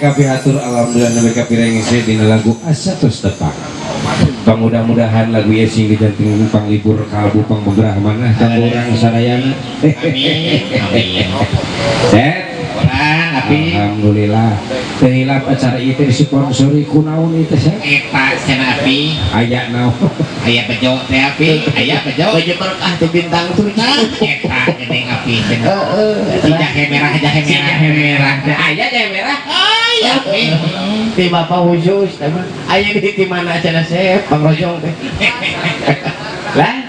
Kapihatur alhamdulillah nabi kapirengse dina lagu asa tos tepak. Mudah-mudahan lagu ieu sing dijanting panglibur kalbu pangbegrah manah kanggo urang sadayana. Amin. Amin. Set. Alhamdulillah. Teu hilap acara ieu teh disponsori ku naon ieu teh? Eta cenah api. Aya naon? Aya bejo teh api, aya bejo. Bejo berkah teh bintang tuh. Eta geuning api cenah. Heeh. Si jahe merah, jahe merah. Jahe merah. Aya jahe merah. Aya api. Ti bapak khusus teh mah. Aya di mana cenah sep pangrojong teh. Lah.